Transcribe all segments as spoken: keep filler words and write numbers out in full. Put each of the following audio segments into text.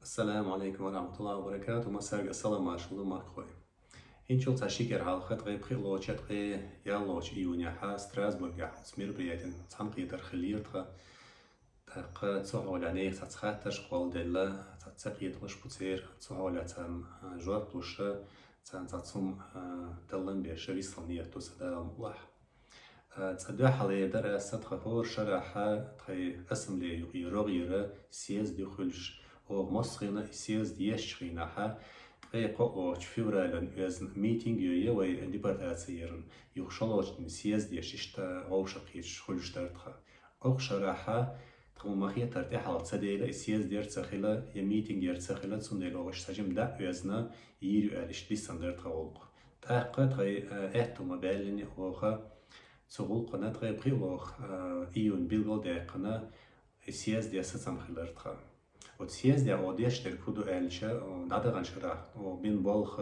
Ассаламу алейкум ва рахматуллахи ва баракату. Массарга салам, маршалла, махкхой. Инчул цхьа шикер хьалха ткъе пхиъ лоча, ткъе яллоча июнехьа Страсбургехь оцу мероприятин цхьаьнакхетар хиллера тхан. ТӀаккха цу хьолехь нехан цхьацца хаттарш кхолладелла, цхьацца кхетамаш бу церан, цу хьолехь царна, а, жоп луш, царна цхьацца хӀума, а, таллам беш, виссал ният ду сан Дала мукъалахь. А, цкъа дуьххьалера дара аса тхан хӀора шарахьа тхайн ассамблея юкъера рогӀера съезд ю хуьлуш, оха массо хенахь и съезд ешча хенахьа, ткъе кхоъ лочу февралан оьзна митинг йой вай депортаци ярна, юха шолгӀачу дийнахь съезд еш, иштта вовшах кхеташ хуьлуш дара тхан. Окху шарахьа тхо ма-хеттара тӀаьхьалха ца дайла, и съезд яр ца хила, я митинг яр ца хила, цундела оха иштта цхьа жимма дӀа а оьзна, йийр ю аьлла, иштта диссина дара тхан гӀуллакх. ТӀаккха тхайн, а, аьтто ма-баьллинехь оха, цу гӀуллакхана ткъе пхиъ лоха, а, июнь билгалдаьккхина, и съезд ян сацам хилар тхан. Оцу съездехь оха деш дерг хӀун ду аьлча, о, дӀадаханчу шарахь, о, бина болх,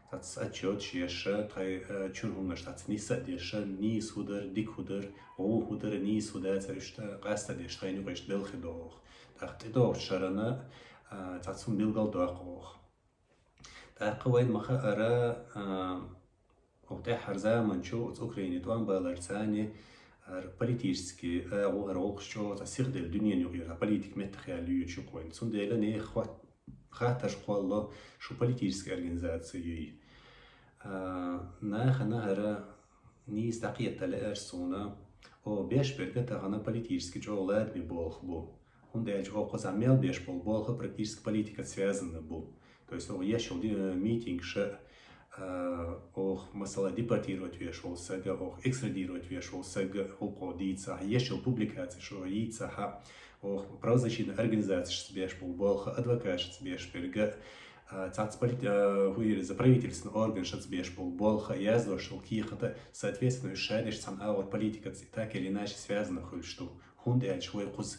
цхьацца отчеташ еш, тхайн, э, чуьра хӀуманаш цхьацца нийса а деш, нийса хӀун дара, дика хӀун дара, гӀо хӀун дара, нийса хӀун дацара, иштта къаста а деш, тхайна юкъа иштта белхи доху. ТӀаккха тӀедогӀучу шарана, а, цхьацца хӀума билгалдоккху оха. ТӀаккха вайна ма-хаъара, а, оха тӀаьххьара заманчу оцу Украине тӀом баларца цхьаьна хӀара политически агӀо, хӀара гӀуллакхаш чӀогӀа цхьа сихделла дуьненан юкъера, политика меттах яьлла юьйцуш ю-кх вайна. Цундела нехан хаттарш кхоллало, шу политически организаци юй. А, нахана хӀара нийса дӀакхета лаьара суна, о, беш берг тахана политически чӀогӀа ладаме болх бу. ХӀунда аьлча оха кхузахь мел беш болу болх практически политикаца связанный бу. То есть оха еш йолу ди-, э, митингаш, э, оха, масала, депортировать веш волу саг, оха экстрадировать веш волу саг, хӀокхо дийцахь, еш йолу публикацеш оха йийцахь, оха правозащитный организацешца беш болу болх, адвокаташца беш берг, а, цхьацца полит-, а, хӀун ю иза, правительственный органашца беш болу болх, яздеш йолу кехат, соответственно, уьш шадерш цхьана агӀор политикаца так или иначе связанный хуьлуш ду. ХӀунда аьлча вай кхуза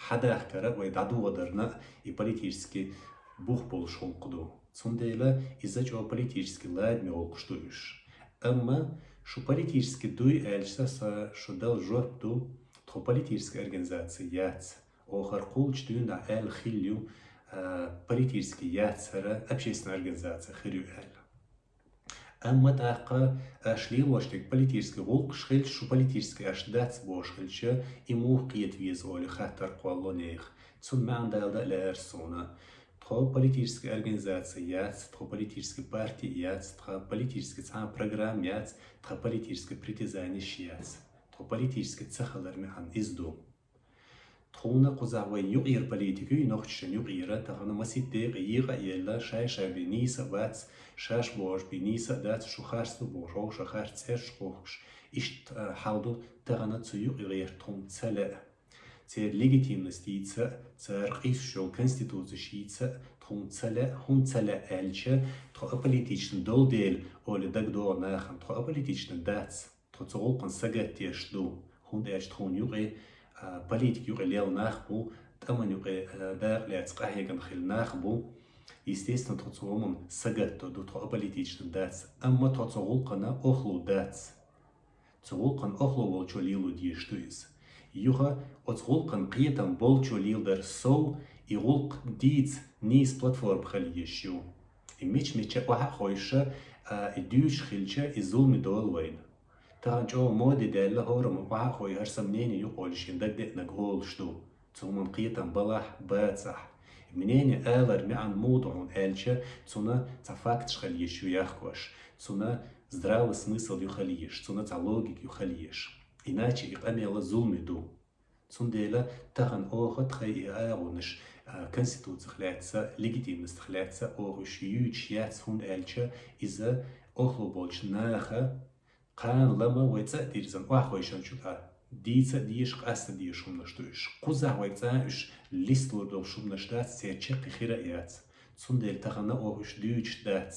хьадахкара, вай дӀадоладарна и политически бух болуш гӀуллакх ду. Цундела иза чӀогӀа политически ладаме гӀуллакхаш ду уьш. Амма шу политически дуй аьлча, сан шу дала жоп ду, тхо политически организаци яц. Оха хӀара кхуллучу дуьйна аьлла хилла ю, а, политически яц, хӀара общественная организация хир ю аьлла. Амма тӀаккха аша лелош дерг политически гӀуллакхаш хилча, шу политически аша дац бохуш хилча, и муха кхета веза олий хаттар кхоллало нехан. Цунна маьӀна дала дан а лаьара суна. Тхо политически организаци яц, тхо политически парти яц, тхан политически цхьа а программа яц, тхан политически притязанеш яц. Тхо политически ца хилар маьӀна иза ду. Тхуна кхузахь вайн юкъера политика юй, нохчашна юкъера, тахана масийтта декъе екъа а елла, шай-шай бен нийса а бац, шаьш бохуш бен нийса а дац, шу харц ду бохуш, вовшах харц цӀераш кхухкуш, иштта, а, хьал ду, тахана цу юкъе гӀерта тхуна ца лаьа. Церан легитимность йийца а, цара къийсуш йолу конституцеш йийца а тхуна ца лаьа, хӀунда ца лаьа аьлча, тхо аполитична долу дела, олий дагадогӀу нахана, тхо аполитична дац. Тхо цу гӀуллакхана сагатдеш ду, хӀунда аьлча тхуна юкъе, а, политика юкъе лелла нах бу, тӀаман юкъе, а, дакъа лаьцна къахьегна хилла нах бу. Естественно, тхо цу гӀуллакхана сагатдо ду, тхо аполитична дац. Амма тхо цу гӀуллакхана охлу дац. Цу гӀуллакхана охлу волчо лело дезаш ду иза. Юха оцу гӀуллакхана кхетам болчо леладар сов, и гӀуллакх дийца нийса платформа хила езаш ю. И мича-мича охьа а хойша, а, и дуьйцуш хилча, и зуламе долу вайна. Тахана чӀогӀа моде даьлла, хӀораммо охьа а хой, хӀара сан мнение ю-кх олий шен дагадеанарг олуш ду. Цу хӀуманна кхетам балахь, бацахь. Мнение алар маьӀна муха ду хьуна аьлча, цунна цхьа факташ хила езаш ю яхкош, цунна здравый смысл ю хила езаш, цунна цхьа логика ю хила езаш. Иначе и къамел зуламе ду. Цундела тахана оха тхайн и агӀонаш, а, конституцих лаьцна, легитимностих лаьцна оха уьш юьйцуш яц, хӀунда аьлча иза охлу болчу наха кхана лама вай цӀа а дирзина, охьахойшинчу тӀа дийца а дезаш, къаста а дезаш хӀуманаш ду уьш. Кхузахь вай цӀа уьш листалур долуш хӀуманаш дац, церан чаккхе хир а яц. Цундела тахана оха уьш дуьйцуш дац.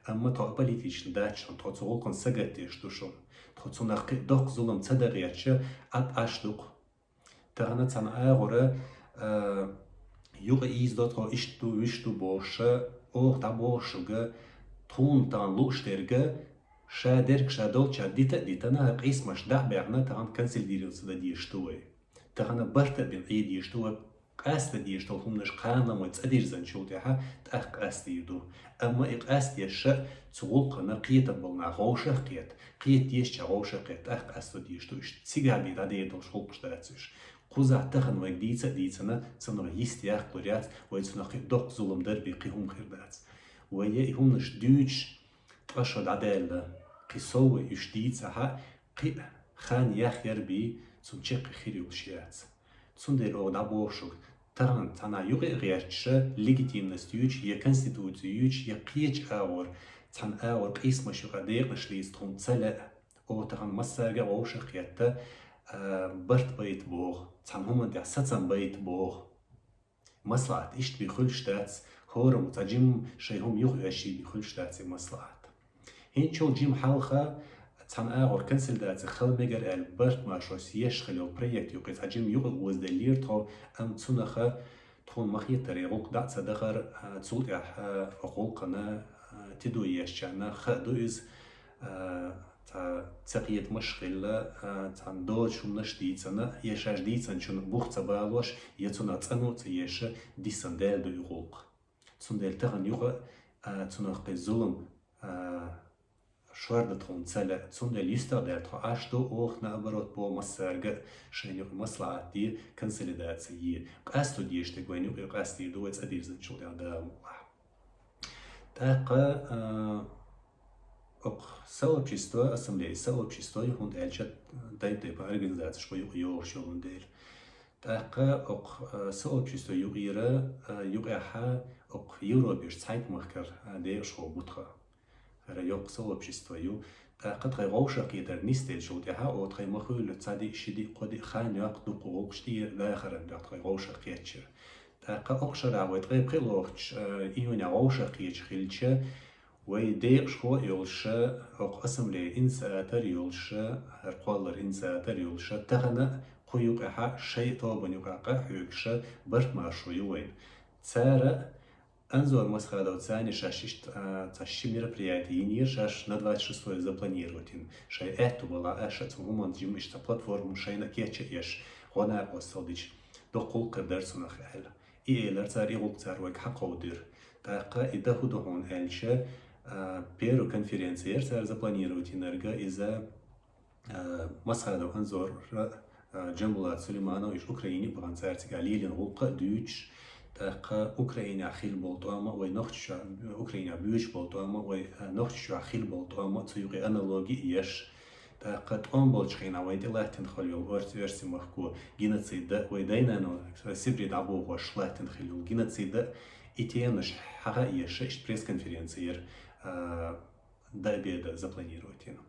Амма тхо аполитична дац шуна, тхо цу гӀуллакхана сагатдеш ду шуна. Тхо цунах кхин а доккха зулам ца дан гӀертача, Ӏад Ӏаш ду-кх. Тахана цхьана агӀора, а, юкъа ийзадо тхо, иштта ду, вуьшта ду бохуша, оха дӀабоху шуьга, тхуна тахана лууш дерга, ша дерг ша долча дита а дитана, хӀара къийсамаш дӀа а баьхна, тахана консолидироваться дан дезаш ду вай. Тахана барт а бина Ӏе дезаш ду вай Къаста дезаш долу хӀуманаш кхана ма цӀа дирзинчул тӀаьхьа тӀаккха къастийр ду. Амма и къастаеш цу гӀуллакхана кхетам болу нах вовшах а кхетта, кхета дезача вовшах а кхетта, тӀаккха къасто дезаш ду уьш. Цигахь бен дӀадер долуш гӀуллакхаш дац уьш. Кхузахь тахана вайга дийца а дийцина, цунах йист яккхалур яц, вай цунах кхин доккха зулам дар бен кхин хӀума хир дац. Вай и хӀуманаш дуьйцуш, ткъа шо дӀадаьлла, кхин сов вай уьш дийцахь а, кхин а хан яхъяр бен цунна чекх хир йолуш яц. Цундела оха дӀабоху шуьга, тахана цхьана юкъа а гӀерташ, легитимность юьйцуш, я конституци юьйцуш, я кхечу агӀор, цхьана агӀор къийсамаш юкъа декъанаш лийца тхуна ца лаьа. Оха тахана массаьрга а вовшах а кхетта, а, барт байта боху, цхьана хӀуманна тӀехь сацам байта боху. МаслаӀат иштта бен хуьлуш дац, хӀораммо цхьа жимма шайн хӀума юха оьший бен хуьлуш дац и маслаӀат. ХӀинцачул жимма хьалха цхьана агӀор консолидаци хила мегар аьлла, барт-маршо еш хила йолу проект юкъа цхьа жимма юкъа гӀозаделлера тхо, амма цунах тхуна ма-хеттара и гӀуллакх дӀа а ца дахара, а, цул тӀаьхьа, а, оха гӀуллакхана, а, тидам ешчарна хаа ду иза, а, цхьа цакхетамаш а хилла, а, цхьана доцу хӀуманаш а дийцина, я шаьш дийцинчунна бух ца балош, я цунах цӀано а ца еш, диссина даьлла ду и гӀуллакх. Цундела тахана юха а, цунах кхин зулам, а, шордан тхуна ца лаьа. Цундела йистехь даьлла тхо Ӏаш ду, оха наоборот боху массаьрга а шайна юкъа маслаӀат де, консолидаци е. Къасто дезаш дерг вайна юкъа къастийр ду вай цӀа дирзинчул тӀаьхьа, Дала мукъалахь. ТӀаккха, а, окху сообщество, ассамблея сообщество ю, хӀунда аьлча тайп-тайпана организацеш вай юкъа йогӀуш йолун дела. ТӀаккха окху, а, сообщество юкъера, а, юкъехь окху Европерчу цхьайтта махкара, а, декъашхо бу тхан. ХӀара йоккха сообщество ю. ТӀаккха тхайн вовшахкхетар нисделлачул тӀаьхьа, о, тхайн ма-хуьллу цхьа диъ, ши диъ, кхо диъ хан йоккху дуккха гӀуллакхаш тӀера дахаран дуьхьа тхайн вовшахкхетча. ТӀаккха окху шарахь вай ткъе пхи лохучу, а, июнехь вовшахкхеташ хилча, вай декъашхо а йолуш, окху ассамблея инициатор а йолуш, хӀара кхоллар инициатор а йолуш, тахана кху юкъехь шайн тобанна юкъа къа а хьоьгуш, барт-маршо ю вайна. Цара Анзор Масхадов царна шаьш иштта, а, цхьа ши мероприяти йинера, шаьш на двадцать шестое запланировать йина. Шайн аьтту бала аша цу хӀуманна жимма иштта платформа шайна кечъеш, гӀо накъостал дича, доккха гӀуллакх дара цунах аьлла. И элира цара, и гӀуллакх цара вайга хьакховдийра. ТӀаккха и дан хӀун ду хьуна аьлча, а, первая конференция яра цара запланировать йинарг, иза, а, Масхадов Анзора, а, Джамбулат Сулейманович Украине бахана, цара цигахь лелийна гӀуллакх а дуьйцуш, тӀаккха Украинехь хилла болу тӀом а, вай Нохчийчохь, Украинехь буьйцуш болу тӀом а, вай, а, Нохчийчохь хилла болу тӀом а, цу юкъе аналоги а еш, тӀаккха тӀом болчу хенахь вайна тӀе латтина хила йолу орц-, оьрсийн махко геноцид а, вай дайнано Сибре дӀабохош латтина хила йолу геноцид а, и теманаш хьаха а еш, иштта пресс-конференци яра, а, до обеда запланировать йина.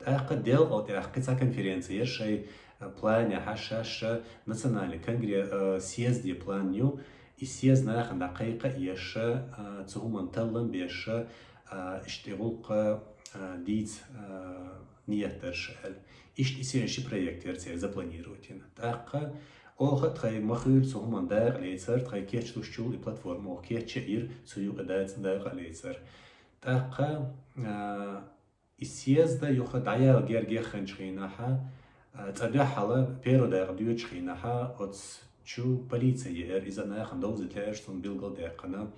ТӀаккха делкъал тӀехь кхин цхьа конференци яра шайн, а, планехь, шаьш национальный конгре-, а, съезде план ю, и съезд нахана дӀакхайкха а еш, а, цу хӀуманна таллам беш, а, иштта и гӀуллакх, а, дийца, а, ниет дара аьлла. Иштта и шен ши проект яра церан запланировать йина. ТӀаккха оха а тхайн ма-хуьллу цу хӀуманна дакъа лецар, тхайн кечлушчул и платформа оха кечъяйира, цу юкъа дакъа лецар. ТӀаккха, а, и съезда юха дӀаяла герга яхханчу хенахь, а, цкъа дуьххьала первый дакъа доьдучу хенахь, оцу чу полици еара, иза нахана довзийта лаьара, цунна билгалдаьккхина.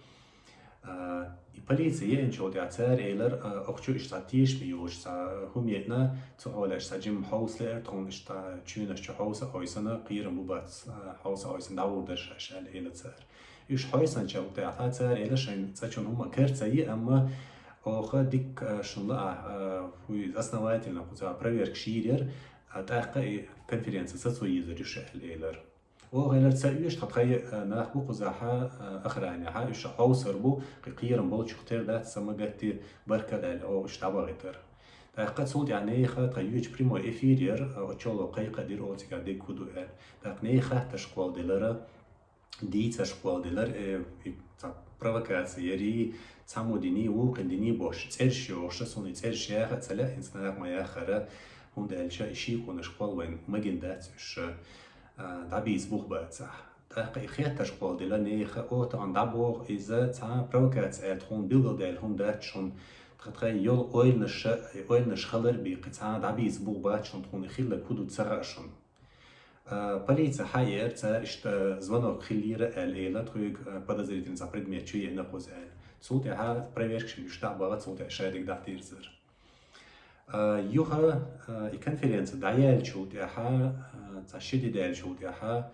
А, и полици еанчул тӀаьхьа цара элира, а, окху чу иштта цхьа тешаме йолуш цхьа хӀума еана, цу хьолехь цхьа жимма хьовса лаьара тхуна, иштта чуьнаш чу хьовса а хьовсана, кхерам бу бац, а, хьовса а хьовсана, дӀагӀур дара шаьш аьлла, элира цара. Уьш хьовсанчул тӀаьхьа цара элира, шайн цкъачунна хӀума кара ца йи, амма оха дикка, а, шуна лаахь, а, хӀуй основательно кхуза проверкаш йийр яра, а, тӀаккха и конференци сацо езар ю шу аьлла элира. Оха элира, ца оьшу тхан тхайн, а, нах бу кхузахь, а, охранехь, уьш хьовсур бу, кхин кхерам болчух тера дац, са ма гатде, баркалла аьлла, оха уьш дӀабахийтар. ТӀаккха цул тӀаьхьа нехан тхан йоьдучу прямой эфир яра, а, оцу чоло кхайкха а дира, оха цигахь дерг хӀун ду аьлла. ТӀаккха нехан хаттарш кхолладелира, дийцарш кхолладелира, э, и цхьа провокаци яра, цхьаммо дина, вукхо дина бохуш, цӀераш йохуш, суна и цӀераш яха а ца лаьа, хӀинца наха ма яххара, хӀунда аьлча и шеконаш кхолла вайна магийна дац уьш, а, дӀабийца бух бацахь. ТӀаккха и хеттарш кхолладелла нехан, оха тахана дӀабоху иза цхьа провокаци аьлла тхуна билгалдаьлла хӀума дац шуна, тхан тхайн йолу ойланаш, и ойланаш хилар бен кхин цхьа дӀабийца бух бац шуна, тхуна и хилларг хӀун ду ца хаьа шуна. А, полице хьаэра цара, иштта звонок хиллера аьлла, эла тхоьга, а, подозрительный цхьа предмет чу еана кхуза аьлла. Цул тӀаьхьа проверкаш уьш дӀа а баха, цул тӀаьхьа шадерг дӀа а дирзар. А, юха, а, и конференци дӀаяьллачул тӀаьхьа, а, цхьа ши ди даьллачул тӀаьхьа,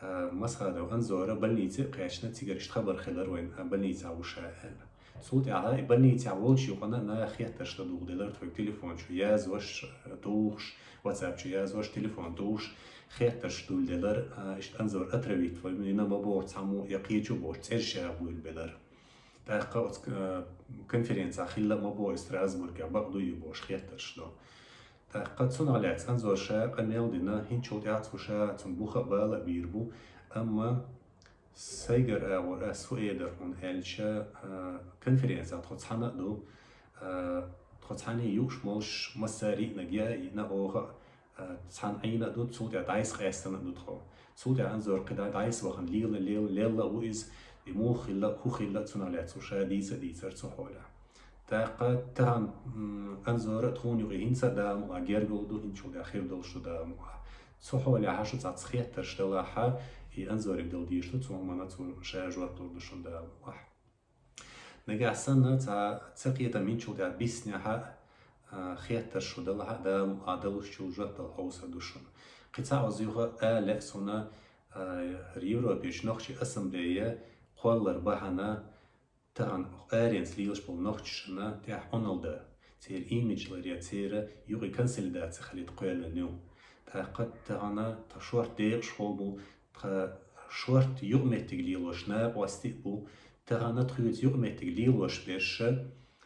а, Масхадов Анзора больнице а кхаьчна, цигара иштта хабар хилар вайна, а, больницехь ву ша аьлла. Цул тӀаьхьа и больницехь волчу юкъана наха хеттарш дан духуделар тхоьга телефон чу язваш, а, тухуш, WhatsApp чу язваш, телефон тухуш, хеттарш дуьйладелар, а, иштта Анзор отравить вай, мина ма боху цхьаммо, я кхечу бохуш, цӀераш яха буьйлабелар. ТӀаккха оцу, э, конференцехь хилла а ма боху и Страсбургехь, бакъ дуй и бохуш хеттарш до. ТӀаккха цунах лаьцна Анзор ша къамел а дина, хӀинцачул тӀаьхьа цо ша цунна буха а, бала а бийр бу, амма сайгара агӀор ас хӀун эр дара хьуна аьлча, э, конференцехь тхо цхьаьна а ду, э, тхо цхьаьна юуш молуш массаьрга а йиънарг я а йиъна оха а, а, цхьаьна Ӏийна а ду, цул тӀаьхьа дӀасакъаьстина а ду тхо. Цул тӀаьхьа Анзор кхидӀа дӀасавахана лела, лела, лелла а ву иза, и муха хилла, хӀун хилла, цунах лаьцна ша дийца а дийцар цу хьолехь. ТӀаккха тахана, м, Анзора а тхуна юкъе хӀинца а Дала мукъ лахь гергарло ду, хӀинцачул тӀаьхьа хир долуш ду Дала мукъ лахь. Цу хьолехь шу цхьацца хеттарш далахь, и Анзориг дала дийш ду, цу хӀуманна цо ша жоп лур ду шуна Дала мукъ лахь. Нагахь санна цхьа ца кхетам хӀинцачул тӀаьхьа биснехь а, а, хеттарш шу далахь а, Дала мукъ лахь далушчул жоп дала хьовсур ду шуна. Кхин цхьа оцу юха а лаьа суна, а, Европерчу нохчийн ассамблея кхоллар бахьана тахана аренца лелаш болу нохчашна тӀехь Ӏуналла дан, церан имидж ларъян, церан юкъе консолидаци хилийта кхоьллина ю. ТӀаккха тахана тхан шорта декъашхо бу, тхан шорта юкъаметтиг лелош накъостий а бу, тахана тхоьца юкъаметтиг лелош берш,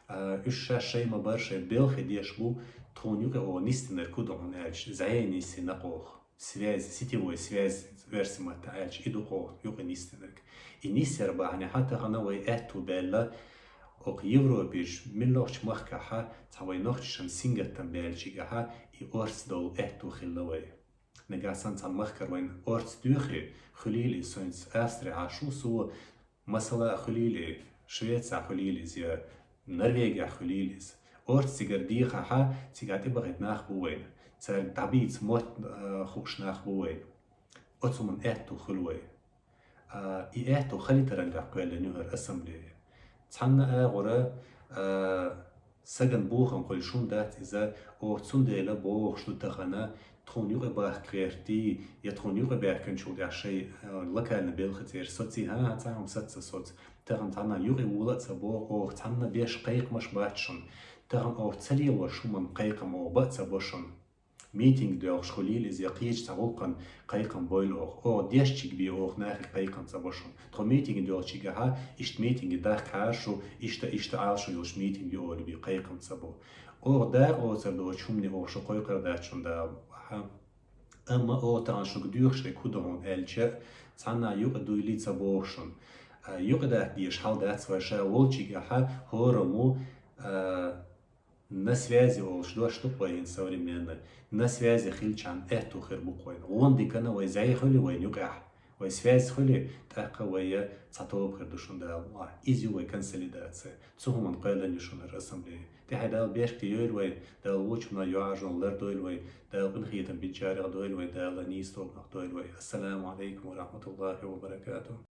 а, уьш шаьш шайн ма-барра шайн белхи деш бу, тхуна юкъе оха нисдинарг хӀун ду хьуна аьлча, зӀене нисдина оха. Связь, сетевой связь, оьрсийн маттахь аьлча, и ду оха юкъе нисдинарг. И нисъяр бахьанехь тахана вай аьтту баьлла, оха Европерчу муьлххачу махкахь цхьа вай нохчашна сингаттам баьллачигахь и орца довла аьтту хилла вай. Нагахь санна цхьана махкара вайна орца доьхий, хуьлийла иза, суна Австрехь шу, со, масала, хуьлийла, Швецехь хуьлийла иза, я Норвегехь хуьлийла иза. Орца цигара дехахь, цигахь тӀебахийта нах бу вайна. Цаьрга дӀабийца мотт, а, хууш нах бу вайна. Оцу хӀуманна аьтту хуьлу вай. А, и аьтту хилийтаран тӀехь кхоьллина ю хӀара ассамблея. Цхьанна агӀора, а, сагана бохам хуьлу шуна дац иза, оха цундела бохуш ду тахана, тхуна юкъа бахка гӀертий, я тхуна юкъа баьхкинчул тӀехь шайн, а, локальни белха цӀера соций, хӀан-хӀа, цхьа хӀума саца соц. Тахана цхьанна юкъа вола а ца боху, оха цхьанна беш кхайкхамаш бац шуна. Тахана оха ца лелош хӀуманна кхайкхам оха бан а ца бо шуна. Митинг доьлхуш хуьлийла иза, я кхечу цхьа гӀуллакхана кхайкхам бойла оха. Оха дешчиг бен оха нахе кхайкхам ца бо шуна. Тхо митинг доьлхучигахь, иштта митинге дахкахьара шу, иштта, иштта Ӏалашо йолуш митинг ю олий бен кхайкхам ца бо. Оха дакъа лоцур доцучу хӀумане оха шу кхойкхур дац шуна Дала мукъ лахь. Амма оха тахана шуьга доьхуш дерг хӀун ду хьуна аьлча, цхьанна юкъа дуйла ца боху шуна. А, юкъа даха дезаш хьал дац вай ша волчигахь, хӀораммо, а, на связи олуш дош ду-кх вай хӀинца современный. На связи хилчахьана аьтту хир бу-кх вайна. Вон дикана вай зӀе хуьлий вайна юкъехь, вай связь хуьлий, тӀаккха вай цхьа тоба хир ду шуна Дала мукъ лахь. Иза ю вай консолидация. Цу хӀуманна кхоьллина ю шуна хӀара ассамблея. ТӀаьхье Дала беркате йойла вай, Дала вочунна йоӀаржонна лардойла вай, Дала къинхетам бинчарех дойла вай, Дала нийса тобанах дойла вай. Ассаламу Ӏалайкум ва рахьматуллахӀи ва баракатухӀ.